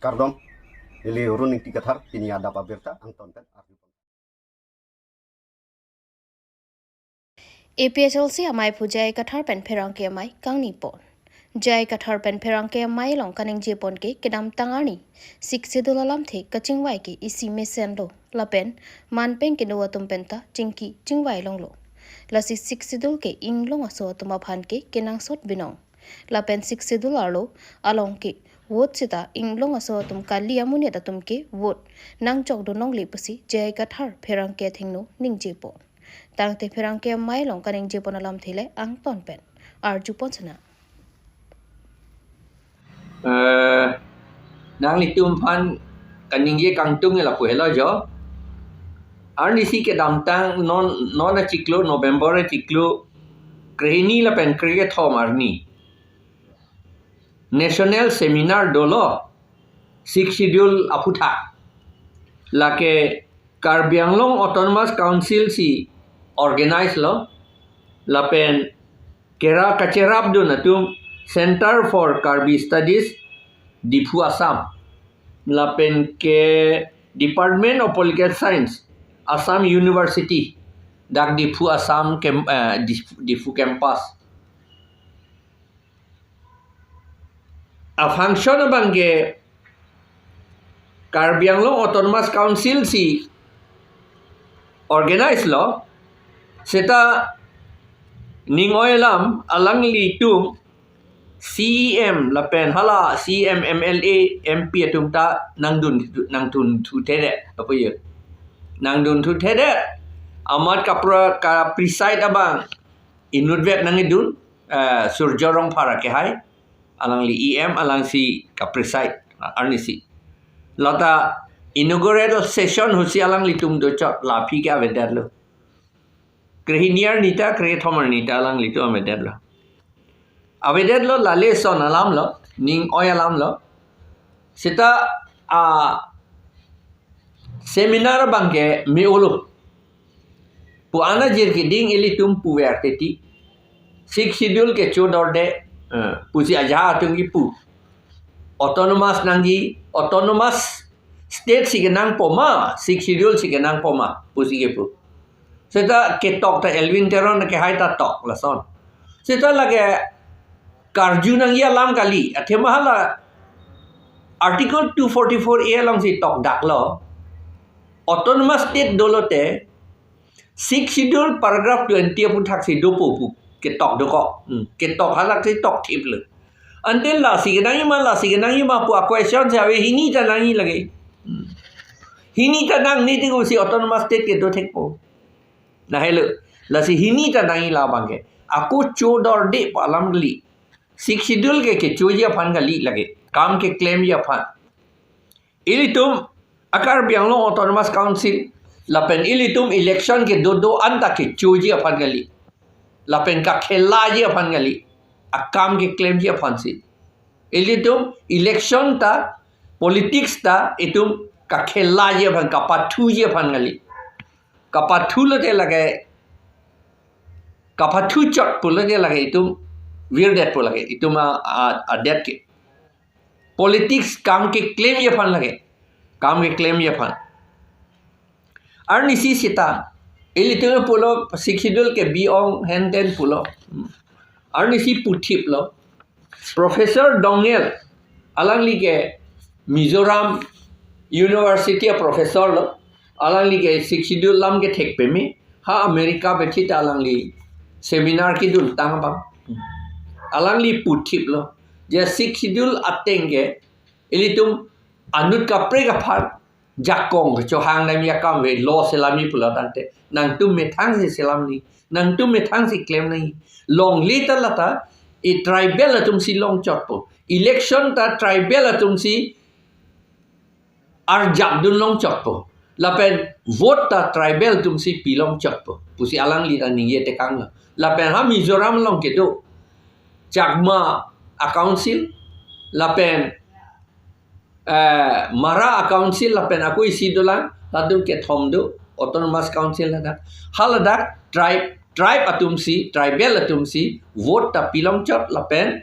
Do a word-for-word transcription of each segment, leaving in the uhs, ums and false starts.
Kardom, neli Arun Ingti Kathar, pini adap abirta angton pen arju. A P H L C amaiphu J I Kathar pen pherangke amei kangni pon. J I Kathar pen pherangke amei along kaningje pon ke kedamtang arni Sixth Schedule alamthe kachingvai ke isi mesenlo lapen manpeng kedo atum penta chingki chingvai longlo. Lasi Sixth Schedule ke inglong aso atum aphan ke kenangsot binong. Lapen Sixth Schedule arlo along ke vote seta inglong aso atum kali amonit atum ke vote nangchokdun longle pusi J I Kathar pherangke athengno ningje pon. Tangte pherangke amei along kaningje pon alamthe le angton pen arju pon sana. Eh, nanglitum aphan kaningje kangtung lapu helo jo. Arnisi kedamtang non non achiklo November achiklo krehini lapen krekethom arni national seminar dolo Sixth Schedule aphuthak. Lake Karbi Anglong Autonomous Council si organize lo, lapen kera kacherapdun atum Center for Karbi Studies, Diphu, Assam, lapen ke Department of Political Science, Assam University, dak Diphu, Assam kem, eh, Diphu, Diphu campus. A function abang ke Karbi Anglong Autonomous Council si organize lo, seta ning oi alam alanglitum C E M lapen hala C E M, M L A, M P atum ta nangdun nangdun thuthedet apo ye. Nangdun thuthedet amat kapra ka preside abang inutvet nangidun, eh, Surjya Rongphar akehai, alangli E M, alangsi ka preside, arnisi. Lata inaugural session husi alanglitum dochot la aphi ke avedetlo. Krehini arni ta, krethom arni ta alanglitum avedetlo. Avedetlo lale son alamlo, ning oi alamlo. Seta a seminar abang ke me-olo. Pu ana jir keding ilitum puver teti. Sixth Schedule ke chodorde, eh, pusi ajahak atum kipu. Autonomous nangji, autonomous state si kenangpo ma, Sixth Schedule si kenangpo ma, pusi kipu. Seta ketok ta Elwin Teron akehai ta tok lason. Seta lake karju nangji alam kali, athema hala Article two forty-four A alongsi tokdaklo. Autonomous state dolote Sixth Schedule paragraph twenty aphuthaksi dopo pu ketok dokok. Hmm. Ketok halaksi tokthiplo. Ante lasi kenangji ma, lasi kenangji ma pu a question si ave, hini ta nangji lake. Hmm. Hini ta nangne tikosi autonomous state kedo thekpo. Lahelo, lasi hini ta nangji la abang ke. Ako chodorde pu alam kali. Sixth Schedule ke kechoji aphan kali lake. Kam keklemji aphan. Ilitum a Karbi Anglong Autonomous Council lapen ilitum election kedo do-an ta kechoji aphan kali. Lapen kakhelaji aphan kali. Akam keklemji aphansi. Ilitum election ta, politics ta itum kakhelaji aphan, kapathuji aphan kali. Kapathu lote lake, kapathu chot pulote lake itum virdetpo lake, itum a, a, adet ke. Politics kam keklemji aphan lake. Kam keklemji aphan. Arnisi seta, ilitum pulo Sixth Schedule ke bi-ong henten pulo. Arnisi puthiplo. Professor Doungel, alangli ke Mizoram University a professor lo, alangli ke Sixth Schedule alam ke thek peme, ha America pen thita alangli seminar kedun tang abang. Alangli puthiplo, je Sixth Schedule ateng ke, ilitum anut kaprek aphan, jakong kechohang damji akam ave, law selamji pulo tangte. Nangtum methang si selam nangji. Nangtum methang si klem nangji. Longle ta lata, e tribal atum si longchotpo. Election ta tribal atum si arjapdun longchotpo. Lapen vote ta tribal atum si pi longchotpo. Pusi alangli ta ningje tekanglo. Lapen ha Mizoram along kedo Chakma a council, lapen eh, Mara a council lapen ako isi dolang, latum kethom do, autonomous council ladak. Haladak tribe, tribe atum si, tribal atum si, vote ta pi longchot lapen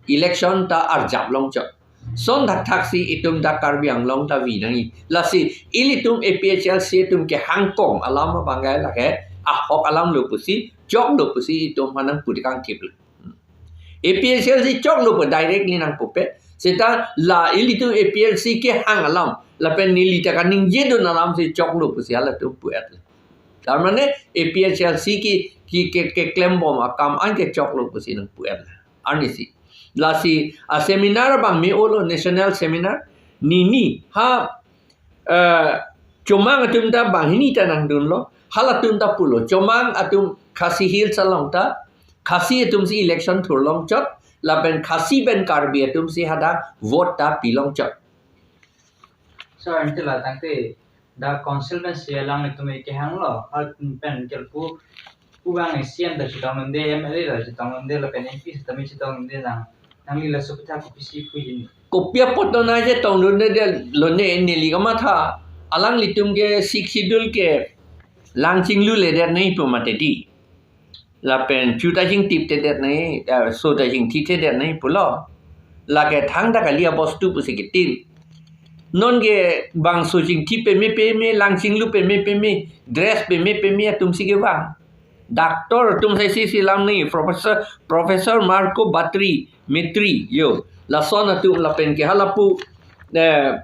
election ta arjap longchot. Lason thakthak si itum dak Karbi Anglong ta vi nangji. Lasi ilitum A P H L C atum kehang kong alam abang ke lake ahok alam lo pusi, chok lo pusi itum aphan nangpu tekang kip lo. A P H L C chok lo pu directly nangpupe. Seta la ilitum A P H L C kehang alam, lapen neli ta kaningje dun alam si chok lo pusi halatum pu-et lo. Tar mane A P H L C ki, ki ke, keklem bom akam an ke chok lo pusi nangpu-et lo. Arnisi. Lasi a seminar abang me-olo, national seminar. Nini ha, eh, Chomang atum ta banghini ta nangdunlo. Halatum ta pulo. Chomang atum Khasi Hills along ta Khasi atum si election thurlong chot, lapen Khasi pen Karbi atum si hadak vote ta pilong chot. So, anke la tangte dak council pen si alanglitum kehang lo, hal pen kelpu, pu bang C M ta chetongdunde, M L A ta chetongdunde, lapen M P sitame chetongdunde nang, nangli laso aphuthak kopisi puji ni? Kopi apot non aje tongdunde lo ne, neli kamatha, alanglitum ke Sixth Schedule ke lang chinglule det nangji pu mati di. Lapen chu ta chingtip te det nangji, eh, so ta chingthi te det nangji pulo. Lake thangta kali abostu pusi kitin. Non ke bangso chingthi peme peme, lang chinglu peme peme, dress peme peme atum si kevang. Doctor atum sai si selam nangji, Professor, Professor Marco Batri, Metri, yo. Lason atum lapen ke halapu, eh,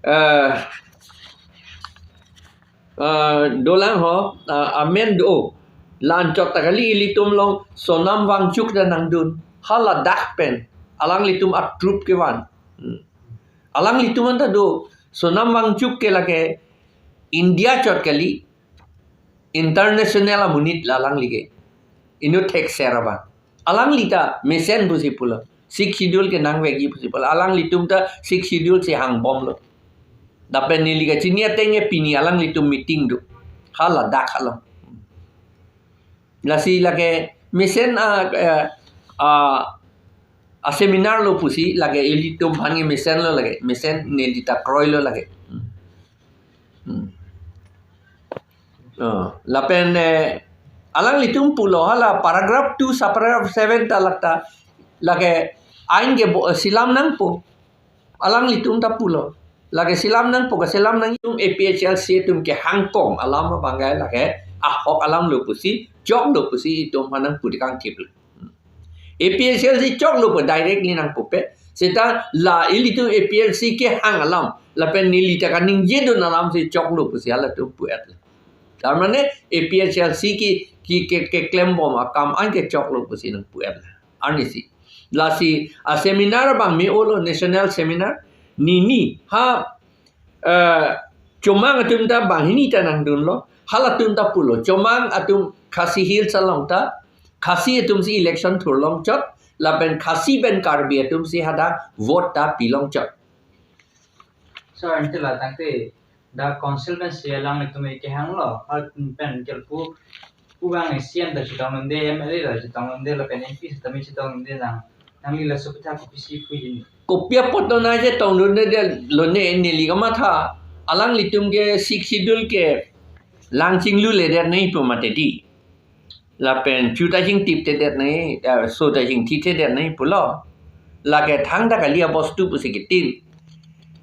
eh, eh, dolang ho, eh, amen do. La anchot ta kali ilitum along Sonam Wangchuk ta nangdun. Haladak pen. Alanglitum a-troupe kevan. Hmm. Alanglitum anta do. Sonam Wangchuk ke lake India chot kali, international amonit la alangli ke. Inut thekser abang. Alangli ta mesen pusi pulo. Sixth Schedule ke nangvekji pusi pulo. Alanglitum ta Sixth Schedule si hangbomlo. Lapen neli kachini ateng ke pini alanglitum meeting do. Haladak along. Lasi lake mesen a, a, a, a seminar lo pusi lake ilitum aphan ke mesen lo lake. Mesen neli ta kroilo lake. Hmm. Oh, lapen, eh, alanglitum pulo hala paragraph two, subparagraph seven ta lak ta, lake ain ke bo-, selam nangpo. Alanglitum ta pulo. Lake selam nangpo, keselam nang itum A P H L C atum kehang kong alam abang ke lake ahok alam lo pusi, chok lo pusi itum aphan nangpu tekang kip lo. A P H L C chok lo pu directly nangpupe. Seta la ilitum A P H L C kehang alam, lapen neli ta kaningje dun alam si chok lo pusi halatum pu-et lo. Tar mane A P H L C ki, ki ke, keklem bom akam an ke chok lo pusi nangpu-et lo. Arnisi. Lasi a seminar abang me-olo, national seminar. Nini ha, eh, Chomang atum ta banghini ta nangdunlo. Halatum ta pulo. Chomang atum Khasi Hills along ta Khasi atum si election thurlong chot, lapen Khasi pen Karbi atum si hadak vote ta pilong chot. So, anke la tangte dak council pen si alanglitum kehang lo, hal pen kelpu, pu bang C M ta chetongdunde, M L A ta chetongdunde, lapen M P sitame chetongdunde nang, nangli laso aphuthak kopisi puji ni? Kopi apot non aje tongdunde lo ne, neli kamatha, alanglitum ke Sixth Schedule ke lang chinglule det nangji pu mati di. Lapen chu ta chingtip te det nangji, eh, so ta chingthi te det nangji pulo. Lake thangta kali abostu pusi kitin.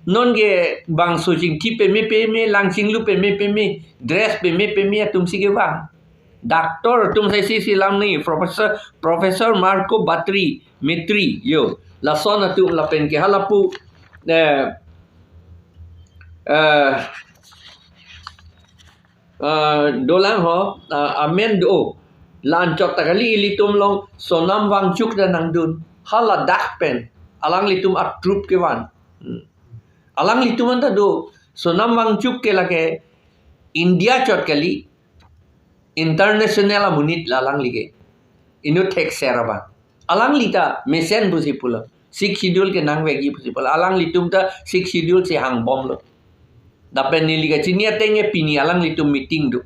Non ke bangso chingthi peme peme, lang chinglu peme peme, dress peme peme atum si kevang. Doctor atum sai si selam nangji, Professor, Professor Marco Batri, Metri, yo. Lason atum lapen ke halapu, eh, eh, eh, dolang ho, eh, amen do. La anchot ta kali ilitum along Sonam Wangchuk ta nangdun. Haladak pen. Alanglitum a-troupe kevan. Hmm. Alanglitum anta do. Sonam Wangchuk ke lake India chot kali, international amonit la alangli ke. Inut thekser abang. Alangli ta mesen pusi pulo. Sixth Schedule ke nangvekji pusi pulo. Alanglitum ta Sixth Schedule si hangbomlo. Lapen neli kachini ateng ke pini alanglitum meeting do.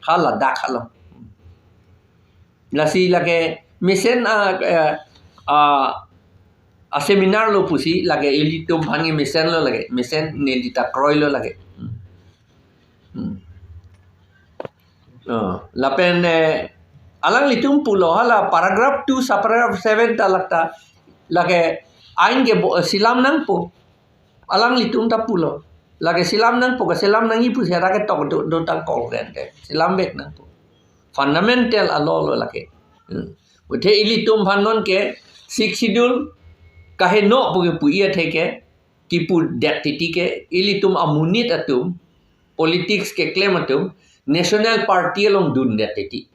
Haladak along. Lasi lake mesen a, a, a, a seminar lo pusi lake ilitum aphan ke mesen lo lake. Mesen neli ta kroilo lake. Hmm. Oh, lapen, eh, alanglitum pulo hala paragraph two, subparagraph seven ta lak ta, lake Ain ke bo, selam nangpo. Alanglitum ta pulo. Lake selam nangpo, keselam nangji pusi ada ketok do, do tang kong rente. Selam vek nangpo. Fundamental a-law lo lake. Hmm. Athe ilitum aphan non ke Sixth Schedule kaheno pu ke pu iya the ke, kipu det titi ke, ilitum amonit atum, politics keklem atum, National Party along dun det titi.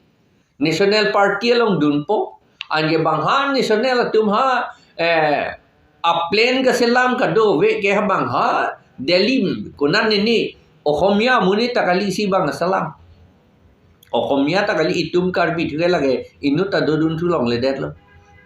National Party along dunpo, anke bang ha National atum ha, eh, a-plan keselam kadokave ke ha bang ha Delhi konat nini Ohomia amonit ta kali si bang selam. Ohomia ta kali, itum Karbi thu ke lake inut ta dodun thu longledetlo.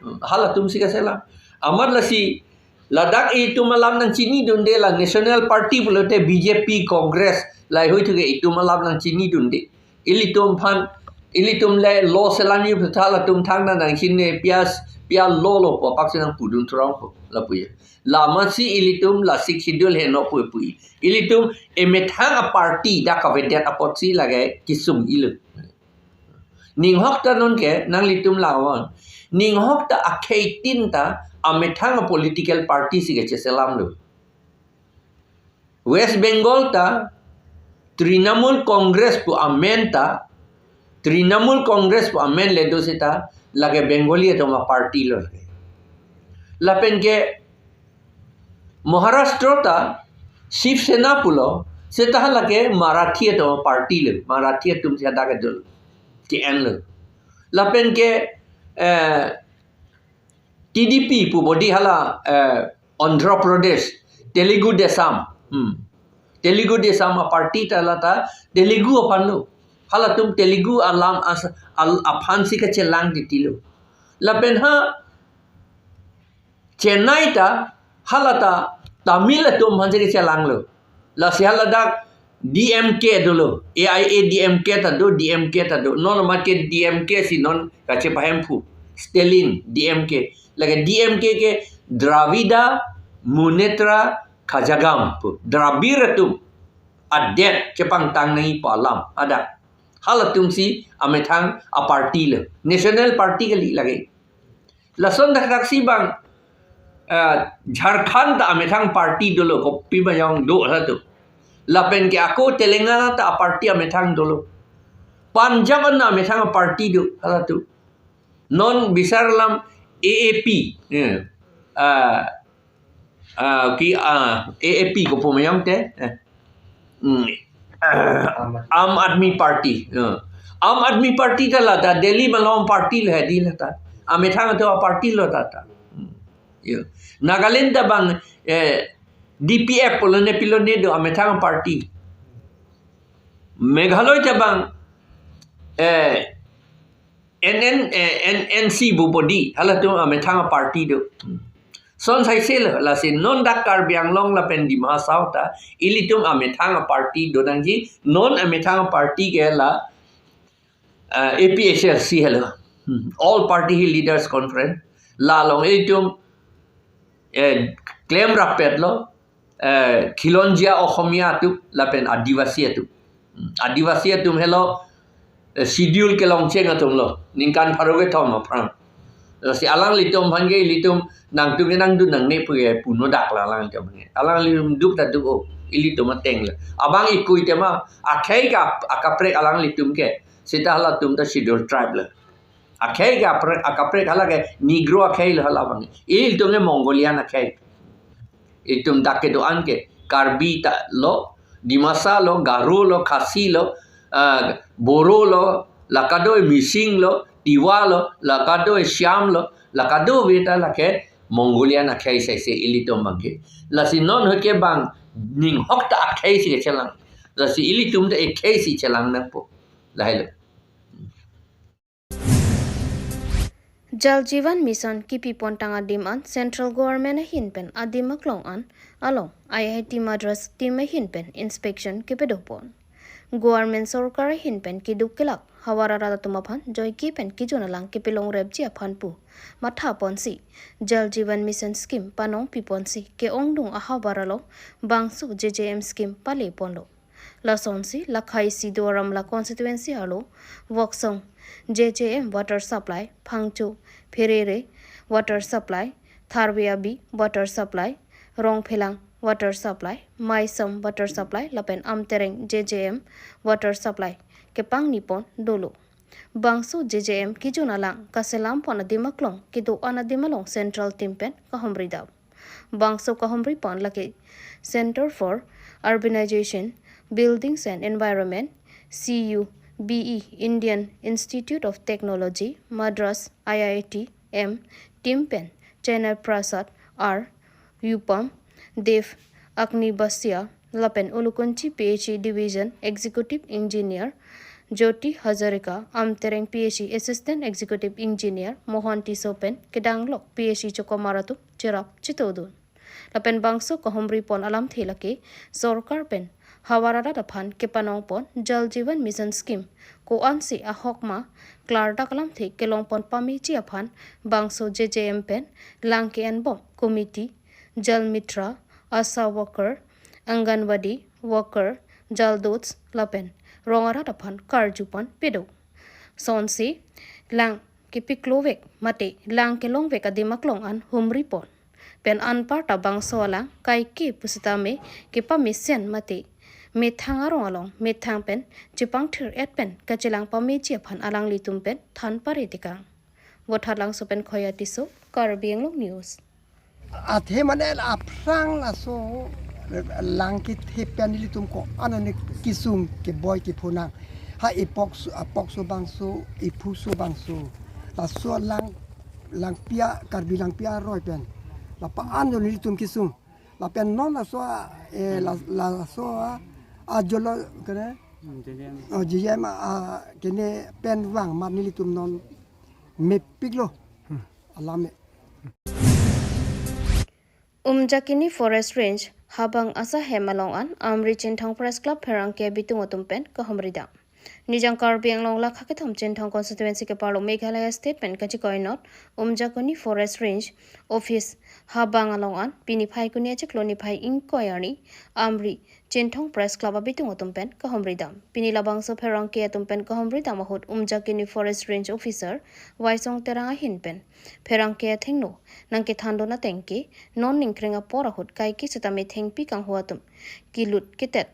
Hmm, halatum si keselam. Amat lasi ladak itum alam nangchinidunde, la National Party pulote B J P, Congress, lahei thu ke itum alam nangchinidunde. Ilitum aphan, ilitum le law selamji pu ta halatum thangta nangchinine, pia, pia law lo pu apak si nangpudun thurong pu, lapu ya. Lamat si ilitum la Sixth Schedule heno pu pu. Ilitum emethang a-party dak kavedet apot si lake kesung-ilo. Ninghok ta non ke nanglitum langnon. Ninghok ta akhei tin ta amethang a-political party si kecheselamlo. West Bengal ta Trinamool Congress pu amen ta, Trinamool Congress pu amen le do seta lake Bengali atum a-party lo lake. Lapen ke Maharashtra ta Shiv Sena pulo, seta lake Marathi atum a-party lo, Marathi atum si hadak kedo, ke-en lo. Lapen ke, eh, T D P pu bodi hala, eh, Andhra Pradesh, Telugu Desam. Hmm. Telugu Desam a-party ta lata Telugu aphan lo. Halatum Telugu alam as-, al-, aphan si kachelang titi lo. Lapen ha Chennai ta halata Tamil atum aphan si kachelanglo. Lasi haladak D M K dolo, A I A D M K ta do, D M K ta do. Non amat ke D M K si non kachepahemphu. Stalin, D M K. Lake D M K ke Dravida Munnetra Kazhagam pu. Dravid atum adet chepangtang nangji pu alam hadak. Halatum si amethang a-party lo. National Party kali lake. Lason dak dak si bang, eh, Jharkhand ta amethang party dolo, kopi bajong do halatum. Lapen ke ako Telangana ta a-party amethang dolo. Punjab an amethang party do halatum. Non bisar alam A A P, eh, ah, ah, ki, ah, A A P kopi bajong te, eh. Hmm. Aam Aadmi Party. Ya. Aam Aadmi Party ta lata Delhi malom party lo hedi lata. Amethang atum a-party lo tata. Hmm. Ya. Nagaland ta bang, eh, D P F pulo ne pilo ne do amethang party. Meghalaya ta bang, eh, N N, eh, N N C pu bodi, halatum amethang party do. Son saise lo, lasi non dak Karbi Anglong lapen Dima Hasao ta, ilitum amethang party do nangji, non amethang party ke la, eh, A P H L C helo. Hmm. All Party Leaders Conference. La along ilitum, eh, klem rapet lo, eh, Khilonjia Ohomia atum lapen Adivasi atum. Hmm, Adivasi atum helo, eh, schedule kelongcheng atum lo. Ningkan pharo kethom aphrang. Lasi alanglitum aphan ke ilitum nangtum ke nangdun nangne pu ke puno dak la alanglitum aphan ke. Alanglitum duk ta duk o, ilitum ateng lo. Abang ikui tema, akhei ke ap-, akaprek alanglitum ke. Seta halatum ta Scheduled Tribe lo. Akhei ke apre-, akaprek hala ke Negro akhei lo hala abang. Ilitum ke Mongolian akhei. Itum dak kedo-an ke Karbi ta lo, Dimasa lo, Garo lo, Khasi lo, ah, Boro lo, la kado Mising lo, Tiwa lo, la kado Siam lo, la kadokave ta lake Mongolian akhei saise ilitum abang ke. Lasi non ho ke bang ninghok ta akhei si kachelang. Lasi ilitum ta ekhei si chelang nangpo. Lahai lo. Jal Jeevan Mission kipipon tang adim an Central Government ahin pen adim aklong an along I I T Madras team ahin pen inspection kepedopon. Government sorkar ahin pen keduk kelak havar arat atum aphan joike pen kejun alang kepelongrepji aphan pu mathaponsi Jal Jeevan Mission scheme panongpiponsi ke-ongdung ahavar along bangso J J M scheme paleponlo. Lasonsi la Khasi Duar Amla constituency arlo Voksong J J M water supply, Phangcho Pherere water supply, Tharve Abi water supply, Rongphelang water supply, Maisam water supply lapen Amtereng J J M water supply kepangni pon dolo. Bangso J J M kejun alang kaselam pon adim aklong kedo-an adim along central team pen kahumri dam. Bangso kahumri pon lake Center for Urbanization, Buildings and Environment, C U B E, Indian Institute of Technology, Madras, I I T M team pen Chennai Prasad R, Yupam Dev, Agni Basia lapen Ulukunchi P H E Division Executive Engineer, Jyoti Hazarika, Amtereng P H E Assistant Executive Engineer Mohan Tisso pen kedanglok P H E chokomar atum cherap chetodun. Lapen bangso kahumri pon alamthe lake sorkar pen havar arat aphan kepanong pon Jal Jeevan Mission Scheme ko-ansi ahok ma klardak alamthe kelong pon pameji aphan bangso J J M pen lang ke-en bom committee, Jal Mitra, ASHA worker, Anganwadi worker, Jal Duts lapen rong arat aphan karju pon pido. Sonsi lang kepiklo vek mate lang kelong vek adim aklong an humri pon. Pen anparta bangso alang kaike pusitame kepamesen mate methang arong along methang pen chepangthir et pen kachelang pameji aphan alanglitum pen than pare tekang. Vothatlangso pen Khoya Tisso, Karbi Anglong News. Athe mane aphrang laso lang kethe pen nelitum ko-an ane kesung keboi kephonang. Ha ipok su, apok su bangso, iphu su bangso. Laso lang, langpia, Karbi langpia aroi pen. Lapa-an jo nelitum kesung. Lapen non laso, eh, la, laso, ah, ajolo, kene? Hmm, J J M. Oh, J J M, ah, kene pen vang mat nelitum non mepiklo. Hmm. Alam me. Umjakini Forest Range, Habang asa hem along an, Amri Chinthong Press Club pherangke abitung atum pen kahumri dam. Nijang Karbi Anglong lakha kethom Chinthong constituency keparlo Meghalaya State pen kachikoinot, Umjakini Forest Range Office Habang along an, pini Phaikuni achiklo niphai ingkoi arni, Amri Chinthong Press Club abitung atum pen kahumri dam. Pini labangso pherangke atum pen kahumri dam ahut Umjakini Forest Range Officer Waisong Terang ahin pen pherangke athengno nangkethandun ateng ke non ningkreng apor ahut kaike sitame thengpi kanghu atum kelut ketet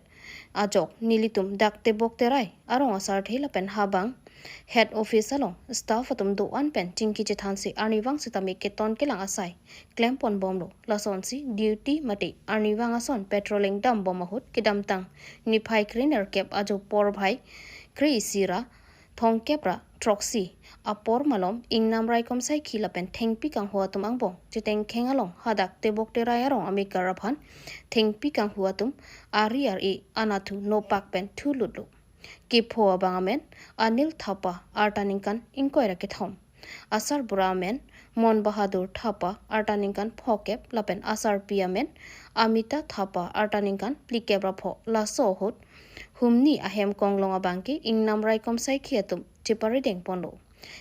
ajok nelitum dak tebok terai arong asarthe lapen Habang Head Office along staff atum do-an pen chingki chethansi arnivang sitame keton kelang asai klem pon bomlo. Lasonsi duty mate arnivang ason patrolling dam bom ahut kedamtang niphai krenerkep ajo porphai kre-isi ra thomkep ra throksi apor malom ingnam raikom saikhi lapen thengpi kanghu atum angbong chetengkheng along hadak tebok terai arong amekar aphan thengpi kanghu atum ari ar-e anatthu nopak pen thulutlo. Kepho abang amen Anil Thapa, arta ningkan ingkoi ra kethom. Asarbura amen Mon Bahadur Thapa, arta ningkan phokep lapen asarpi amen Amita Thapa, arta ningkan phlikep ra pho. Laso ahut humni ahem konglong abang ke ingnam raikom saikhi atum cheparideng ponlo.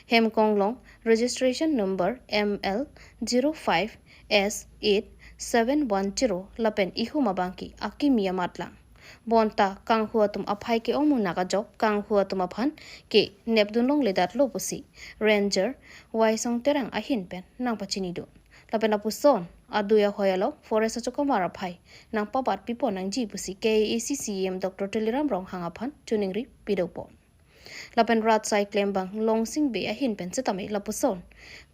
Hem konglong registration number M L zero five S eight seven one zero lapen ihum abang ke akimi amatlang. Bonta kanghu atum aphai ke-ong munak ajok kanghu atum aphan ke nepdun longledetlo pusi Ranger Waisong Terang ahin pen nangpachinidun. Lapen lapuson adui ahoi along forest achokomar aphai nangpabat pipon nangji pusi K A A C C E M Doctor Tuliram Ronghang aphan choningri pido pon. Lapen rat asai klembang Longsing Bey ahin pen sitame lapuson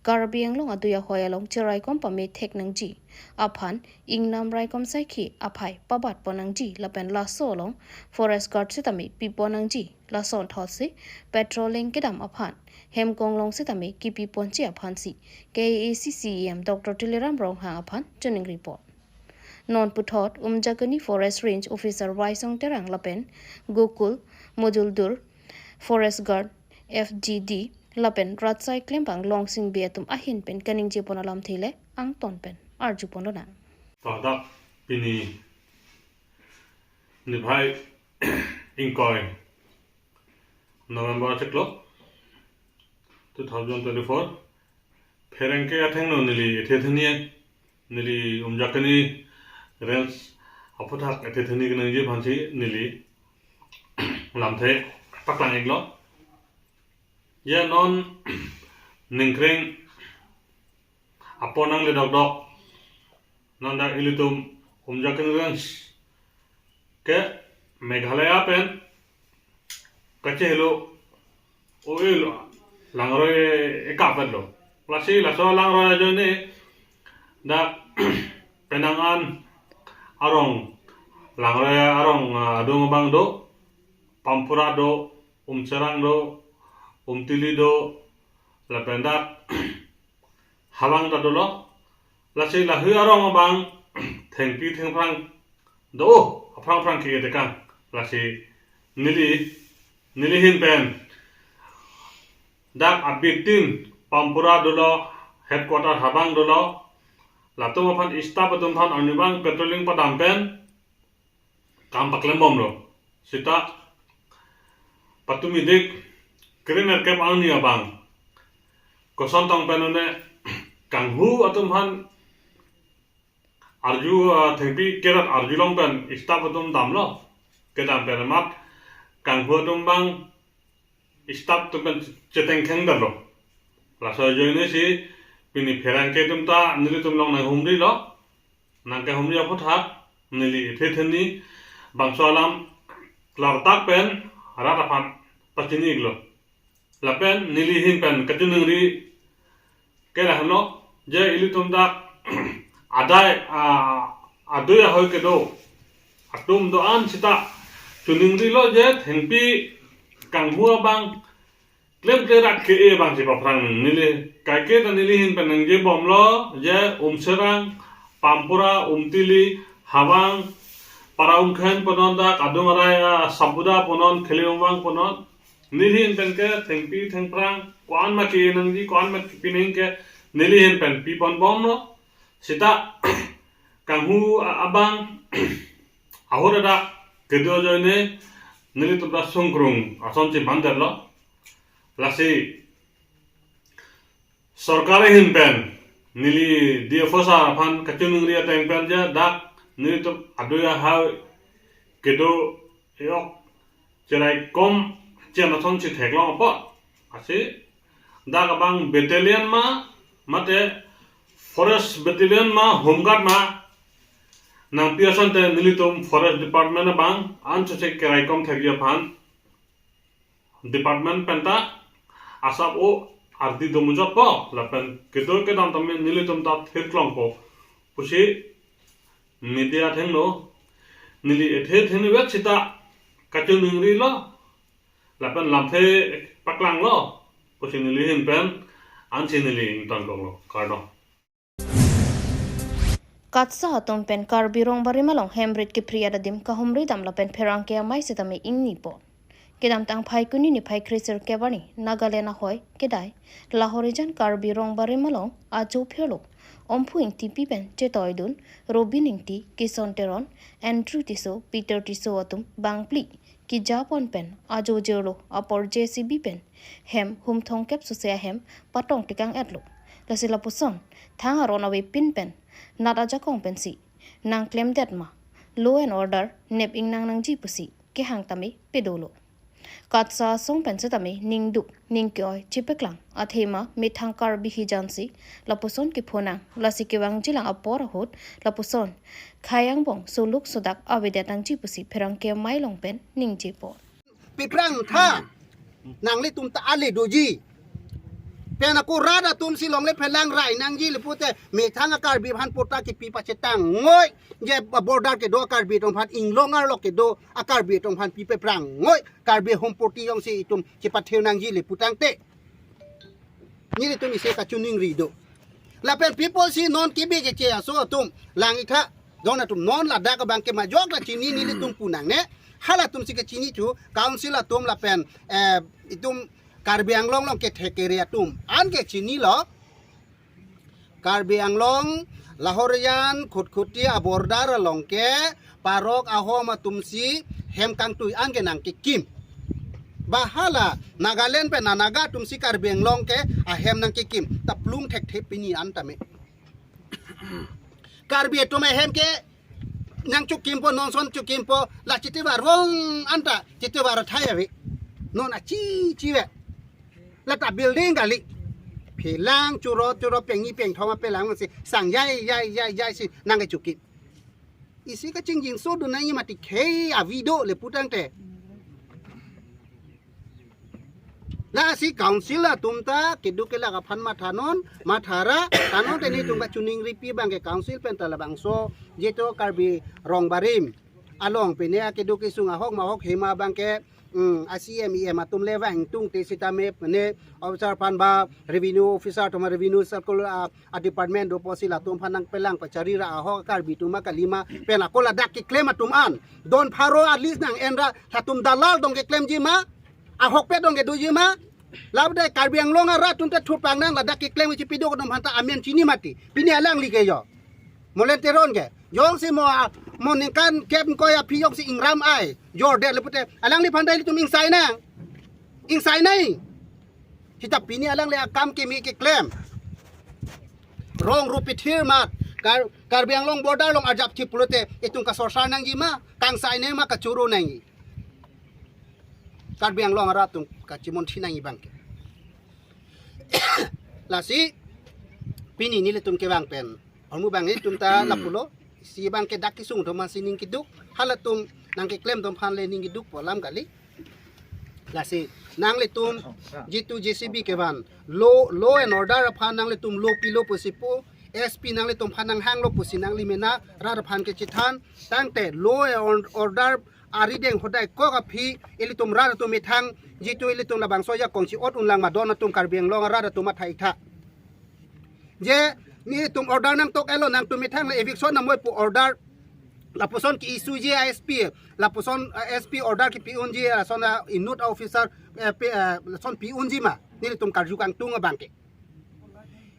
Karbi Anglong adui ahoi along cheraikom pamethek nangji aphan ingnam raikom saikhi aphai pabat pon nangji lapen laso along forest guard sitame pipon nangji. Lason thotsi patrolling kedam aphan hem konglong sitame kipi ponji aphansi K A A C C E M Doctor Tuliram Ronghang aphan choningri pon. Non puthot Umjakini Forest Range Officer Waisong Terang lapen Gokul Mojuldur, Forest Guard F G D lapen rat asai klembang Longsing Bey atum ahin pen kaningje pon alamthe le angton pen arju ponlonang. Ladak pini niphai ingkoi November achiklo two thousand twenty-four. Pherangke athengno neli ethe theni, neli Umjakini Range aphuthak ethe theni kenangji aphansi neli lamthe paklang iklo. Ya non ningkreng apor nangledokdok. Non dak ilitum Umjakeng Range ke Meghalaya pen kachehelo oil langroi ekap lo. Lasi laso langroi ajoine dak penang an arong, langroi arong, ah, adung abang do, Pampura do, Umserang do, Umtili do, lapen dak Hawang ta dolo. Lasi lahui arong abang thengpi thengphrang do, aphrang phrang ke-e tekang. Lasi neli, neli ahin pen dak abitin Pampura dolo, headquarter Hawang dolo, latum aphan staff atum aphan arnivang patrolling padam pen kam paklembomlo. Seta patumi dik kre-nerkep arni abang koson tong pen une kanghu atum aphan arju, ah, thengpi kerat arjulong pen staff atum damlo. Kedam pen amat kanghu atum abang staff atum pen chetengkheng damlo. Laso ajoine si pini pherangke atum ta nelitum along nanghumrilo. Nangkehumri aphuthak neli ethe theni bangso alam klardak pen rat aphan pachini-iklo. Lapen neli ahin pen kachiningri ke lahenlo, je ilitum dak adai, ah, adui ahoi kedo atum do-an seta chiningrilo je thengpi kanghu abang klemkle rat ke-e abang si paphrang neli. Kaike ta neli ahin pen nangjebomlo je Umserang, Pampura, Umtili, Hawang, Para Umkhen punon dak adung arai, ah, Sabuda punon, Khele Umwang punon. Neli ahin pen ke thengpi thengphrang ko-an ma ke-e nangji, ko-an ma kepi nangji ke neli ahin pen piponbomlo. Seta kanghu a-, abang ahut adak kedo ajoine nelitum ta sungkrung asonsi mandetlo. Lasi sorkar ahin pen neli D F O sir aphan kachiningri ateng pen je dak nelitum adui ahoi kedo yok cheraikom chen asonsi theklong apot. Lasi dak abang battalion ma, mate forest battalion ma, home guard ma, nangpi asonte nelitum forest department abang ansose keraikom thekji aphan department pen ta asap o ardi do mujotpo, lapen kedo kedam tame nelitum ta thirklongpo pusi media athengno neli ethe theni vet seta kachiningrilo, lapen lamthe paklanglo pusi neli ahin pen ansi neli ingtonkoklo. Kardom. KATSSA atum pen Karbi Rongbarim along hemrit kepri adim kahumri dam lapen pherangke amei sitame ingnipon. Kedamtang Phaikuni niphai kre-sirkep arni Nagaland ahoi kedai Lahorijan Karbi Rongbarim along ajo phirlo Omphu Ingtipi pen chetoidun Robin Ingti, Kison Teron, Andrew Tisso, Peter Tisso atum bangphli kejapon pen ajo jirlo apor J C B pen hem hum thomkep sose ahem patong tekang-etlo. Lasi lapuson thang aron avepin pen nat ajakong pensi nangklemdet ma, law and order nep ingnang nangji pusi kehang tame pedolo. KATSSA asong pen sitame ningduk ningke-oi chepeklang athema methang Karbi hijansi lapuson kephonang, lasi kevangjilang apor ahut lapuson khei angbong suluk sudak avedet nangji pusi pherangke amei along pen ningjepon. Pephrang tha, nanglitum ta ale doji. Pen ako rat atumsi longle phelang rai nangji le pute methang a-Karbi aphan patta kepi pachetang ngoi, je border kedo a-Karbi atum aphan, inglong arlo kedo a-Karbi atum aphan pi pephrang ngoi, Karbi Home Party jongsi itum chepathir nangji le putangte. Nelitum isi kachiningri do. Lapen people si non kibi keche aso atum lang-ik tha. Don atum non ladak abang ke majok ta chini nelitum pu nangne. Halatum si kechini thu council atum lapen, eh, itum Karbi Anglong along kethek kere atum an kechinilo. Karbi Anglong, Lahorijan, Khatkhati a-border along ke Parok ahom atumsi hem kangtui an ke nangkekim. Ba hala Nagaland pen a-Naga atumsi Karbi Anglong ke ahem nangkekim. Ta plung thekthe pini an tame. Karbi atum ahem ke nangchokimpo, nonson chokimpo, la chitivar rong anta chitivar athai ave. Non achi chive. La ta building kali. Kelang churot churot pengni pengthom apelang si sang jai jai jai jai si nangkechokim. Isi kachingjinso dun nangji mati khei avi do le putangte. Lasi council atum ta keduk kelak aphan mathanon, mathara, tangte nelitum kachiningripi abangke council pen ta labangso, jitu Karbi Rong Barim along pine akeduk kesung ahok mahok hema abangke, mm, a C M E M atum le vangtungte sitame pine officer aphan ba revenue officer atum, revenue circle, ah, a department do pusi latum aphan nangpelang pachari ra ahok Karbi atum kalima pen ako ladak keklem atum an. Don pharo at least nang-en ra, latum dalal dong keklemji ma, ahokpet dong kedoji ma. Labdai Karbi Anglong arat atum ta thurpang nang ladak keklem chipido atum aphan ta amen chini mati. Pini alangli ke jo. Molen Teron ke. Jongsi mo, mo ningkan kep koi aphi jongsi ingram ai. Jor det le pute. Alangliphan ta ilitum ingsai nang. Ingsai nai. Sita pini alangli akam keme keklem. Rong rup pithir mat. Kar-, Karbi Anglong border along ajapji pulote itum kasorsar nangji ma, kangsai nangji ma, kachoro nangji. Karbi Anglong arat atum kachimonthi nangji abangke. Lasi pini nelitum kevang pen ahormu abang nelitum ta lapulo, isi abangke dak kesung atum aphan si ning keduk, halatum nangkeklem atum aphan le ning kedukpo alam kali. Lasi nanglitum jitu J C B kevan, law, law and order aphan nanglitum law pilo pusi pu, S P nanglitum aphan nanghanglo pusi nangli mena rat aphan kechethan, tangte law and order arideng hodai kok aphi ilitum rat atum methang, jitu ilitum labangso ajakong chi-ot unlang ma, don atum Karbi Anglong arat atum matha-ik tha. Je nelitum order nangtok-etlo, nangtum methang le eviction namoi pu order lapuson ke-issue ji a S P, lapuson, eh, S P order kepi-unji, lason, eh, inut officer, eh, pi-, eh, lason pi-unji ma, nelitum karju kangtung abangke.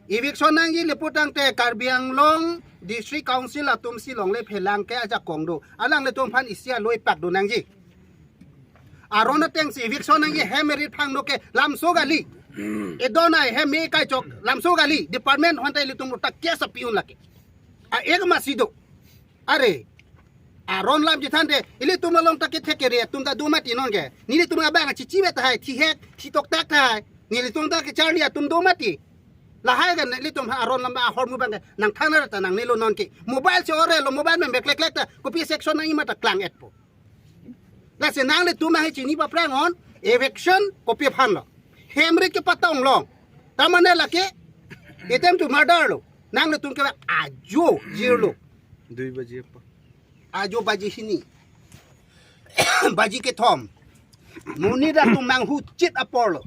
Eviction nangji le putangte Karbi Anglong District Council atum si longle phelang ke ajakong do. Alanglitum aphan isi aloi pak do nangji. Aron ateng si eviction nangji, hem erit phang do ke lamso kali. Edon ai hem me kaichok lamso kali. Department aphan ta ilitum ta case api-un lake. A-ek masi do. Are, aron lam chethante, ilitum along ta kethek kere atum ta do mati nonke. Nelitum abang chichivet tahai, thihek, thitoktak tahai. Nelitum ta kecharli atum do mati. Lahai kan nelitum ha aron lam ahormu abangke nangthan ra ta nangnelo nonke. Mobile si orelo, mobile men beklek klek ta, kopi section nangji ma ta klang-etpo. Lasi nanglitum ahi chini paphrang non, eviction kopi aphan lo. Hem erit kepatong long. Tamane lake, attempt to murder lo. Nanglitum ke ajo jir lo. Dui baji apa? Ajo baji hini. Baji kethom. Monit atum manghu chit apor lo.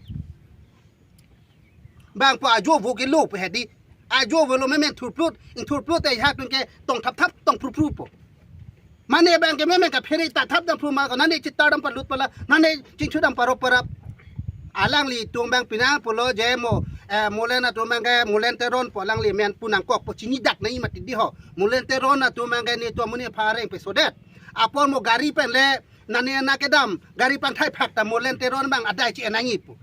Bang po ajo vo kelo pe hedi. Ajo velo memen thurphlut, ingthurphlut te ha tun ke tong thap thap tong phru phru po. Mane abangke memen kaphere ta thap dam phru ma ko, nane chitar dam palut pala, nane chingchu dam paro parap. Alanglitum abang pina pulo je mo, eh, Molen atum abangke Molen Teron po, alangli men pu nangkokpo, chini dak nangji mati di ho. Molen Teron atum abangke nelitum amonit aphareng pesodet. Apor mo gari pen le nane nana kedam, gari pangthai phak ta Molen Teron abang adai chi-en nangji pu.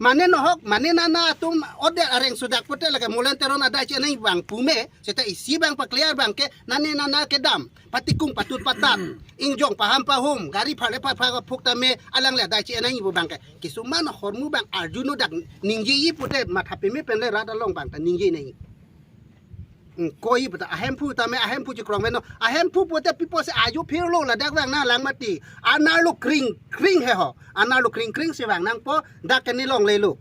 Mane nohok, mane nana atum odet areng sudak pute lake Molen Teron adai chi-en nangji abang pume, seta isi abang pa-clear abangke, nane nana kedam, patikung patut patat, ingjong paham pahum, gari phale pha pha phuk tame, alangli adai chi-en nangji pu abangke. Kisuman ahormu abang arjuno dak ningjeji pute matha peme pen le rat along abang ta ningje nangji. Hmm, koi puta ahemphu tame ahemphu chikrong meno. Ahemphu pute pipo se ajo phirlo ladak vang nanglang mati. Anerlo kring kring he ho. Anerlo kring kring si vang nangpo, dak ke ne longlelo.